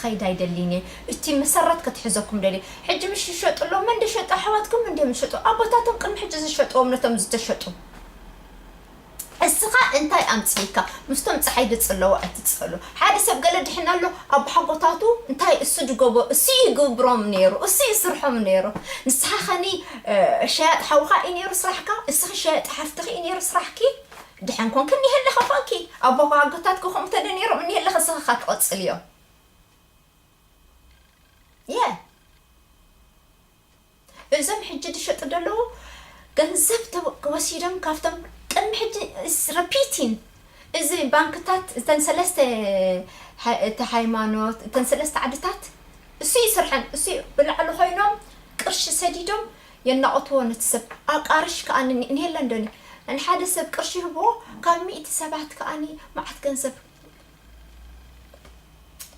ኣይዳ ኣይደሊን እየ። እቲ መሰረት ክትሕዘኩም ደልየ። ሕጂ ምሽ ይሸጡ ኣለዉ። መን ደሸጡ? ኣሕዋትኩም እንድዮም ዝሸጡ። ኣቦታቶም ቅድሚ ሕጂ ዝሸጥዎም ነቶም ዝተሸጡ። እስኻ እንታይ ኣምጺእካ? ምስቶም ጸሓይ ድጽለዎ ኣይትጸሉ። ሓደ ሰብ ገለ ድሕን ኣሎ፣ ኣቦሓጎታቱ እንታይ እሱ ድገቦ፣ እሱ ይግብሮም ነይሩ፣ እሱ ይስርሖም ነይሩ። ንስኻ ኸኒ፣ እ፣ ሸያጥ ሓውኻ እዩ ነይሩ ስራሕካ፣ እስኺ ሸያጥ ሓፍትኺ እዩ ነይሩ ስራሕኪ። ድሕን ኮንኪ እኒሀለኸ ኮንኪ፣ ኣቦሓጎታትኪ ከምኡ ተደ ነይሮም እኒሀለኸ እስኺ ኻ ትቐጽልዮ። የ እዞም ሕጂ ድሸጡ ደለዉ ገንዘብ ተወ-፣ ወሲዶም ካብቶም ቅድሚ ሕጂ is repeating። እዚ ባንክታት እተን ሰለስተ ሃ-፣ እቲ ሃይማኖት፣ እተን ሰለስተ ዓድታት እሱ ይስርሐን፣ እሱ ብላዕሊ ኮይኖም ቅርሺ ሰዲዶም የናቑትዎ ነቲ ሰብ። ኣቃርሽ ከኣ ኒ-፣ ንሄለን ዶኒ ንሓደ ሰብ ቅርሺ ይህብዎ፣ ካብ ሚእቲ ሰባት ከኣ ኒ መዓት ገንዘብ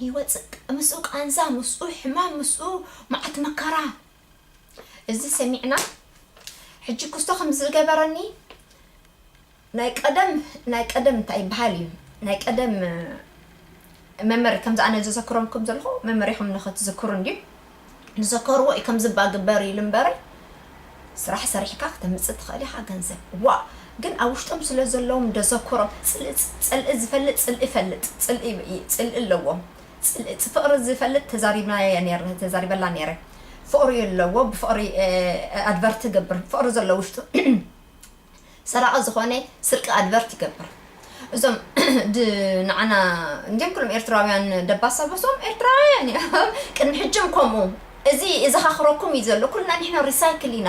ይወጽእ። ምስኡ ቃንዛ፣ ምስኡ ሕማም፣ ምስኡ መዓት መከራ። እዚ ሰሚዕና ሕጂ ክስቶ ከም ዝገበረኒ ናይ ቀደም፣ ናይ ቀደም እንታይ ይበሃል እዩ? ናይ ቀደም መመሪ ከምዚ ኣነ ዘዘክሮምኩም ዘለኹ መመሪኹም ንኽትዝክሩ እንድዩ። ንዘከርዎ እዩ ከምዚ እባ ግበር ኢሉ እምበረ ስራሕ ሰሪሕካ ክተምጽእ ትኽእል ኢኻ ገንዘብ። ዋ ግን ኣብ ውሽጦም ስለ ዘለዎም ደዘክሮም ጽልኢ፣ ጽልኢ ዝፈልጥ ጽልኢ ይፈልጥ። ጽልኢ፣ ጽልኢ ኣለዎም። ጽልኢ፣ ፍቕሪ ዝፈልጥ ተዛሪብናዮ ነይርና፣ ተዛሪበላ ነይረ። ፍቕሪ ኣለዎ፣ ብፍቕሪ፣ እ፣ ኣድቨርት ትገብር። ፍቕሪ ዘሎ ውሽጡ ሰራቒ ዝኾነ ስርቂ ኣድቨርት ይገብር። እዞም ድ-፣ ንዓና እንዲም ኩሎም ኤርትራውያን ደባሳ በሶም ኤርትራውያን እዮም። ቅድሚ ሕጅም ከምኡ። እዚ፣ እዚ ኻኽረኩም እዩ ዘሎ። ኩልና ንሕና ሪሳይክል ኢና።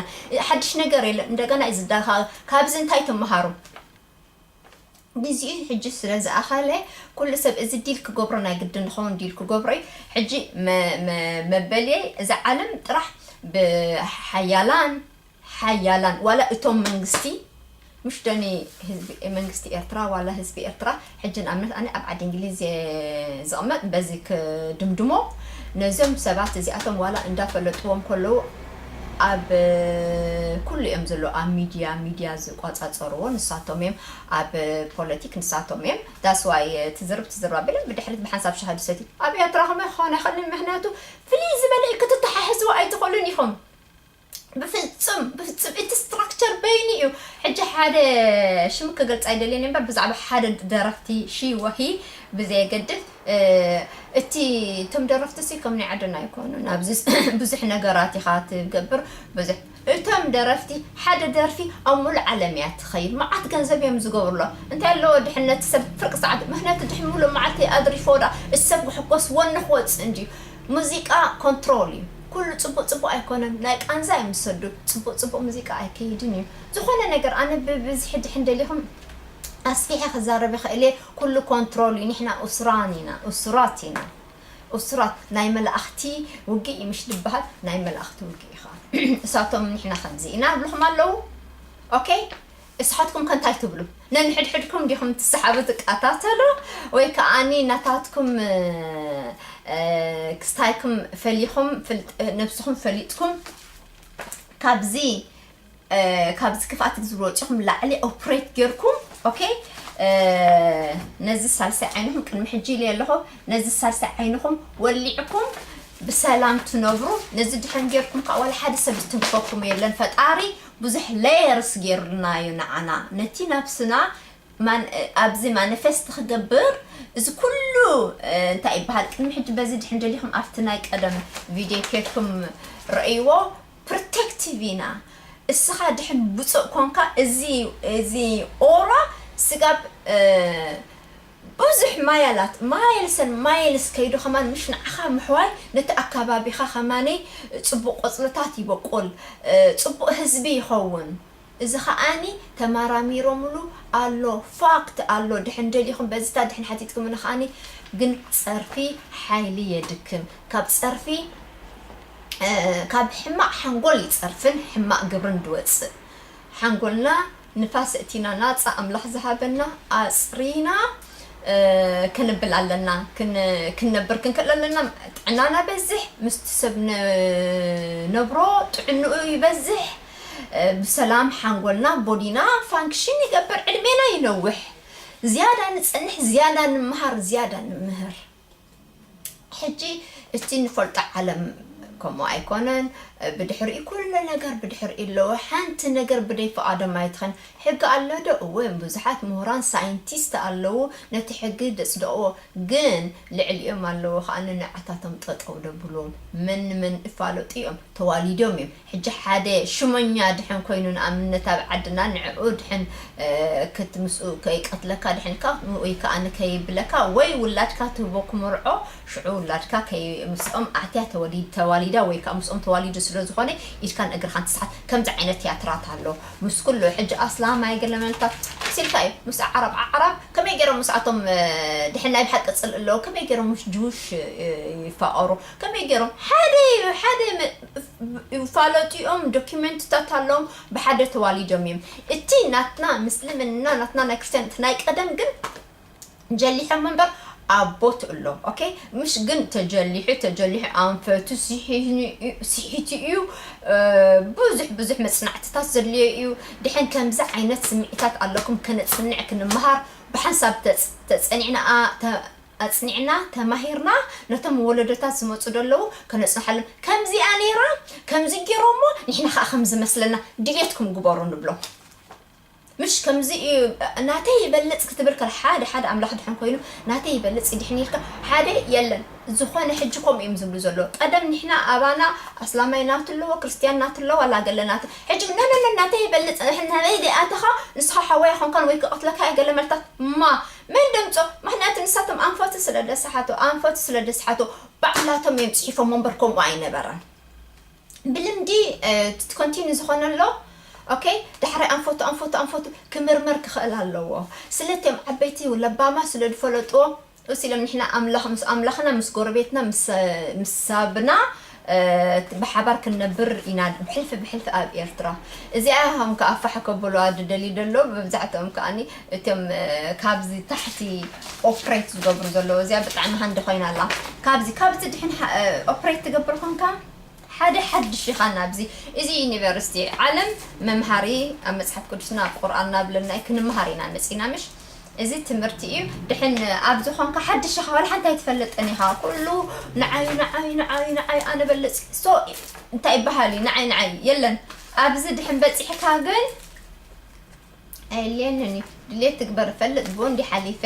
ሓድሽ ነገር የለን። እንደገና እዩ ዝዳኻ-፣ ካብዚ እንታይ ትመሃሩ? ግዜኡ ሕጂ ስለ ዝኣኸለ፣ ኩሉ ሰብ እዚ ዲል ክገብሮ ናይ ግድን ንኸውን ዲል ክገብሮ እዩ። ሕጂ መ-፣ መ-፣ መበልየይ እዛ ዓለም ጥራሕ ብሓያላን፣ ሓያላን፣ ዋላ እቶም መንግስቲ፣ ምሽ ደኒ ህዝቢ፣ መንግስቲ ኤርትራ፣ ዋላ ህዝቢ ኤርትራ፣ ሕጂ ንኣብነት ኣነ ኣብ ዓዲ እንግሊዝ እየ ዝቕመጥ፣ በዚ ክድምድሞ፣ ነዞም ሰባት እዚኣቶም ዋላ እንዳፈለጥዎም ከለዉ፣ ኣብ ኩሉ እዮም ዘለዉ፣ ኣብ ሚድያ፣ ሚድያ ዝቆጻጸርዎ ንሳቶም እዮም፣ ኣብ ፖለቲክ ንሳቶም እዮም። That's why ትዝርብ፣ ትዝርብ ኣቢሎም ብድሕሪት ብሓንሳብ ሻሂ ድሰትዩ። ኣብ ኤርትራ ከመይ ክኸውን ኣይኽእልን፣ ምኽንያቱ ፍልይ ዝበለ እዩ፣ ክትተሓሕዝዎ ኣይትኽእሉን ኢኹም። ብፍጹም፣ ብፍጹም እቲ ስትራክቸር በይኑ እዩ። ሕጂ ሓደ ሽሙ ክገልጽ ኣይደልየን እምበር፣ ብዛዕባ ሓደ ደረፍቲ ሺወሂ ብዘየገድስ፣ እ፣ እቲ፣ እቶም ደረፍቲ ሲ ከም ናይ ዓድና ኣይኮኑን። ኣብዚ ብዙሕ ነገራት ኢኻ ትገብር፣ ብዙሕ። እቶም ደረፍቲ ሓደ ደርፊ ኣብ ሙሉእ ዓለም እያ ትኸይድ። መዓት ገንዘብ እዮም ዝገብሩሎ። እንታይ ኣለዎ ድሕነት ሰብ ፍርቂ ሰዓት፣ ምኽንያቱ ድሕን ሙሉእ መዓልቲ ኣድሪፎ ዳ፣ እቲ ሰብ ክሕጎስ ወኒ ክወጽእ እንድዩ። ሙዚቃ ኮንትሮል እዩ። ኩሉ ጽቡቕ ጽቡቕ ኣይኮነን። ናይ ቃንዛ እዮም ዝሰዱ። ጽቡቕ ጽቡቕ ሙዚቃ ኣይከይድን እዩ። ዝኾነ ነገር ኣነ ብብዝሒ ድሕን ደሊኹም ኣስፊሐ ክዛረብ ይኽእል እየ። ኩሉ ኮንትሮል እዩ። ንሕና ኡስራን ኢና፣ ኡስራት ኢና። ኡስራት ናይ መላእኽቲ ውግእ እዩ ምሽ ድበሃል፣ ናይ መላእኽቲ ውግእ እዩ ኸዓ። እሳቶም ንሕና ከምዚ ኢና ብልኹም ኣለዉ። ኦኬ? እስኻትኩም ከ እንታይ ትብሉ? ነንሕድሕድኩም ዲኹም ትሰሓቡ ትቃታተሉ? ወይ ከዓኒ ናታትኩም፣ እ፣ እ፣ ክስታይኩም ፈሊኹም፣ ፍልጥ-፣ ነብስኹም ፈሊጥኩም ካብዚ፣ እ፣ ካብዚ ክፍኣት ዝወፂኹም ላዕሊ ኦፕሬት ጌርኩም፣ ኦኬ? እ፣ ነዚ ሳልሳይ ዓይንኹም ቅድሚ ሕጂ ኢለ ኣለኹ፣ ነዚ ሳልሳይ ዓይንኹም ወሊዕኩም ብሰላም ትነብሩ። ነዚ ድሕን ጌርኩም ከዓ ዋላ ሓደ ሰብ ዝትንክፈኩም የለን። ፈጣሪ ብዙሕ ሌየርስ ጌርልና እዩ ንዓና። ነቲ ነብስና ማን-፣ ኣብዚ ማኒፌስት ክገብር እዚ ኩሉ፣ እ፣ እንታይ ይበሃል? ቅድሚ ሕጂ በዚ ድሕን ደሊኹም ኣብቲ ናይ ቀደም ቪድዮ ኬድኩም ረእይዎ። ፕሮቴክቲቭ ኢና። እስኻ ድሕን ብፁዕ ኮንካ እዚ፣ እዚ ኦራ ስጋብ፣ እ፣ ብዙሕ ማያላት፣ ማይልስን ማይልስ ከይዱ ከማን ምሽ ንዓኻ ምሕዋይ ነቲ ኣካባቢኻ ከማነይ ጽቡቕ ቆጽልታት ይበቁል፣ እ፣ ጽቡቕ ህዝቢ ይኸውን። እዚ ከኣኒ ተመራሚሮምሉ ኣሎ፣ ፋክት ኣሎ። ድሕን ደሊኹም በዚታ ድሕን ሓቲትኩምኒ ከኣኒ ግን ጸርፊ ሓይሊ የድክም። ካብ ጸርፊ፣ እ፣ ካብ ሕማቕ ሓንጎል ይጸርፍን ሕማቕ ግብርን ድወጽእ። ሓንጎልና ንፋስ እቲና ናጻ ኣምላኽ ዝሃበና ኣጽሪና፣ እ፣ ክንብል ኣለና። ክን-፣ ክንነብር ክንክእል ኣለና። ጥዕናና በዝሕ፣ ምስቲ ሰብ ን-፣ ነብሮ ጥዕንኡ ይበዝሕ። እ፣ ብሰላም ሓንጎልና፣ ቦዲና ፋንክሽን ይገብር፣ ዕድሜና ይነውሕ። ዝያዳ ንጸንሕ፣ ዝያዳ ንምሃር፣ ዝያዳ ንምህር። ሕጂ እቲ ንፈልጦ ዓለም ከምኡ ኣይኮነን። ብድሕሪኡ ኩሉ ነገር ብድሕሪኡ ኣለዎ። ሓንቲ ነገር ብደይ ፍቓዶም ኣይትኸን። ሕጊ ኣሎ ዶ? እወ፣ ብዙሓት ምሁራን ሳይንቲስት ኣለዉ ነቲ ሕጊ ደጽድቕዎ። ግን ልዕሊኦም ኣለዎ ከኣ ንዓታቶም ጠጠው ደብልዎም። መን ንመን እፋለጡ እዮም፣ ተዋሊዶም እዮም። ሕጂ ሓደ ሽመኛ ድሕን ኮይኑ ንኣብነት ኣብ ዓድና ንዕኡ ድሕን እ፣ ክት ምስኡ ከይቀትለካ ድሕንካ ወይ ከዓ ንከይብለካ ወይ ውላድካ ትህቦ ክምርዖ ሽዑ ውላድካ ከይ ምስኦም ኣትያ ተወሊድ ተዋሊዳ ወይ ከዓ ምስኦም ተዋሊዱ ስለ ዝኾነ ኢድካን እግርኻን ትስሓት። ከምዚ ዓይነት ትያትራት ኣሎ ምስ ኩሉ ሕጂ ኣስላማይ ገለመልታት ሲልካ እዩ ምስ ዓረብ ዓረብ ከመይ ገይሮም ምስኣቶም እ፣ ድሕን ናይ ብሓቂ ፅል ኣለዎ ከመይ ገይሮም ምስ ጅውሽ እ፣ ይፋቐሩ ከመይ ገይሮም ሓደ ሓደ ም- ይፋለጥኦም ዶኪመንትታት ኣለዎም ብሓደ ተዋሊዶም እዮም። እቲ ናትና ምስልምና ናትና ናይ ክርስቲያን እቲ ናይ ቀደም ግን ጀሊሖም እምበር ኣቦት ኣሎ። ኦኬ ምሽ ግን ተጀሊሑ ተጀሊሑ ኣንፈቱ ስሒቱ እዩ። ብዙሕ ብዙሕ መፅናዕትታት ዘድልዮ እዩ። ድሕን ከምዚ ዓይነት ስምዒታት ኣለኩም ከነፅንዕ ክንምሃር ብሓንሳብ ተፀኒዕና ኣፅኒዕና ተማሂርና ነቶም ወለዶታት ዝመፁ ደለዉ ከነፅንሓሎም ከምዚኣ ነይራ ከምዚ ገይሮሞ ንሕና ከዓ ከምዚ መስለና ድሌትኩም ግበሩ ንብሎ። ምሽ ከምዚ እዩ ናተይ ይበልፅ ክትብል ከል ሓደ ሓደ ኣምላኽ ድሕን ኮይኑ ናተይ ይበልፅ ይድሕን ኢልካ ሓደ የለን። ዝኾነ ሕጂ ከምኡ እዮም ዝብሉ ዘለዎ ቀደም ንሕና ኣባና ኣስላማይ ናቱ ኣለዎ ክርስትያን ናቱ ኣለዎ ኣላ ገለ ናቱ ሕጂ ነነነ ናተይ ይበልፅ ንሕናበይ ደኣተኻ ንስኻ ሓወያ ኾንካን ወይ ክቐትለካ እየ ገለ መልታት ማ መን ደምፆ ምክንያቱ ንሳቶም ኣንፈቱ ስለ ደስሓቶ ኣንፈቱ ስለ ደስሓቶ ባዕላቶም እዮም ፅሒፎም ወንበር ከምኡ ኣይነበረን። ብልምዲ ኮንቲኒ ዝኾነ ኣሎ ኦኬ ዳሕራይ ኣንፈቱ ኣንፈቱ ኣንፈቱ ክምርመር ክኽእል ኣለዎ። ስለቲኦም ዓበይቲ ለባማ ስለ ዝፈለጥዎ እስ ኢሎም ንሕና ኣምላኽ ምስ ኣምላኽና ምስ ጎረቤትና ምስ ሳብና ብሓባር ክንነብር ኢና ብሕልፊ ብሕልፊ ኣብ ኤርትራ። እዚኣ ከም ከኣ ፋሕ ከብሉዋ ዝደልዩ ደሎ መብዛሕትኦም ከኣ እቶም ካብዚ ታሕቲ ኦፕሬት ዝገብሩ ዘለዉ እዚኣ ብጣዕሚ ሃንዲ ኮይና ኣላ። ካብዚ ካብዚ ድሕን ኦፕሬት ትገብር ኮንካ ሓደ ሓድሽ ኢኻ ናብዚ እዚ ዩኒቨርሲቲ ዓለም መምሃሪ ኣብ መጽሓፍ ቅዱስና ኣብ ቁርኣንና ብለናይ ክንምሃር ኢና መጺና ምሽ እዚ ትምህርቲ እዩ ድሕን ኣብዚ ኾንካ ሓድሽ ኢኻ ዋላ ሓንቲ ኣይትፈልጥን ኢኻ ኩሉ ንዓይ ንዓይ ንዓይ ንዓይ ኣነ በልጽ ሶ እንታይ ይበሃል እዩ ንዓይ ንዓይ የለን ኣብዚ ድሕን በጺሕካ ግን ኣየድልየንን እዩ ድሌት ትግበር እፈልጥ ብኡ እንዲ ሓሊፈ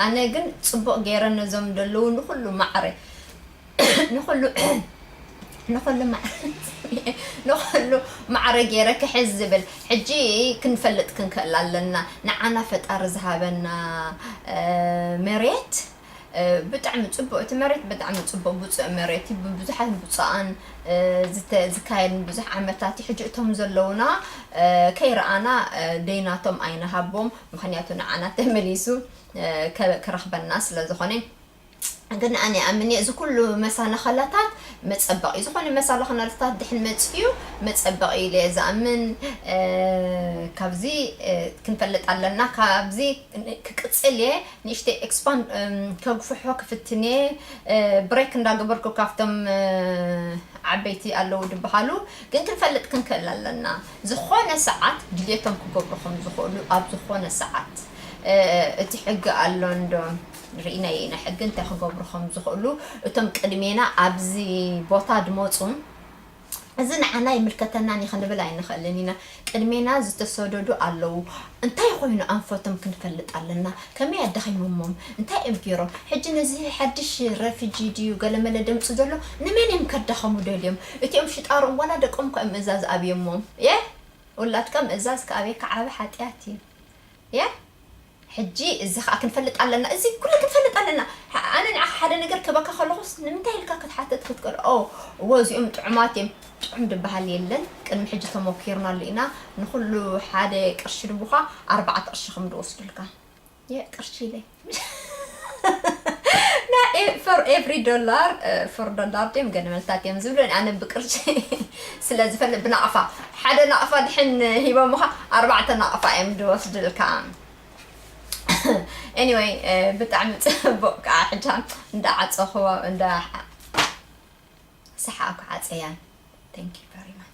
ኣነ ግን ጽቡቕ ገይረ ነዞም ዘለዉ ንኹሉ ማዕረ ንኹሉ ንኹሉ ማዕረ ንኹሉ ማዕረ ገይረ ክሕዝ ዝብል ሕጂ ክንፈልጥ ክንክእል ኣለና ንዓና ፈጣሪ ዝሃበና መሬት ብጣዕሚ ጽቡቅ እቲ መሬት ብጣዕሚ ጽቡቅ ብጹእ መሬት እዩ ብብዙሓት ብጹኣን ዝካየድ ብዙሕ ዓመታት እዩ ሕጂ እቶም ዘለውና ከይረኣና ደይናቶም ኣይንሃቦም ምክንያቱ ንዓና ተመሊሱ ክረኽበና ስለ ዝኾነ ግን ኣነ ኣምኒ እዚ ኩሉ መሳነኸለታት መጸበቂ ዝኾነ መሳለኸነለታት ድሕን መጽዩ መጸበቂ ኢለ ዝኣምን ካብዚ ክንፈልጥ ኣለና ካብዚ ክቅጽል እየ ንእሽተይ expand ከግፍሖ ክፍትን እየ break እንዳገበርኩ ካብቶም ዓበይቲ ኣለዉ ዝበሃሉ ግን ክንፈልጥ ክንክእል ኣለና ዝኾነ ሰዓት ድልየቶም ክገብሩ ከም ዝኽእሉ ኣብ ዝኾነ ሰዓት እቲ ሕጊ ኣሎ እንዶ ርኢናዮ ኢና ሕጊ እንታይ ክገብሩ ከም ዝኽእሉ እቶም ቅድሜና ኣብዚ ቦታ ድመፁ እዚ ንዓና ይምልከተናን እዩ ክንብል ኣይንኽእልን ኢና ቅድሜና ዝተሰደዱ ኣለዉ እንታይ ኮይኑ ኣንፈቶም ክንፈልጥ ኣለና ከመይ ኣዳኺሞሞም እንታይ እዮም ገይሮም ሕጂ ነዚ ሓድሽ ረፊጂ ድዩ ገለመለ ደምፁ ዘሎ ንመን እዮም ከዳኸሙ ደልዮም እቲኦም ሽጣሮም ዋላ ደቆም ከ ምእዛዝ ኣብዮሞም የ ውላድካ ምእዛዝ ከኣበየካ ዓቢ ሓጢኣት እዩ የ ሕጂ እዚ ከዓ ክንፈልጥ ኣለና እዚ ኩሉ ክንፈልጥ ኣለና ኣነ ንዓኻ ሓደ ነገር ክበካ ከለኹስ ንምንታይ ኢልካ ክትሓተት ክትክእል ኦ እዎ እዚኦም ጥዑማት እዮም ጥዑም ዝበሃል የለን ቅድሚ ሕጂ ተሞኪርናሉ ኢና ንኩሉ ሓደ ቅርሺ ድቡኻ ኣርባዕተ ቅርሺ ከም ድወስዱልካ ቅርሺ ኢለ for every dollar for dollar ድም ገለ መልታት እዮም ዝብሉ ኣነ ብቅርሺ ስለ ዝፈልጥ ብናቕፋ ሓደ ናቕፋ ድሕን ሂቦምኻ ኣርባዕተ ናቕፋ እዮም ዝወስድልካ anyway ብጣዕሚ ፅቡቅ ከዓ ሕጃ እንዳዓፀኽዎ እንዳ ሰሓእኩ ዓፀያ thank you very much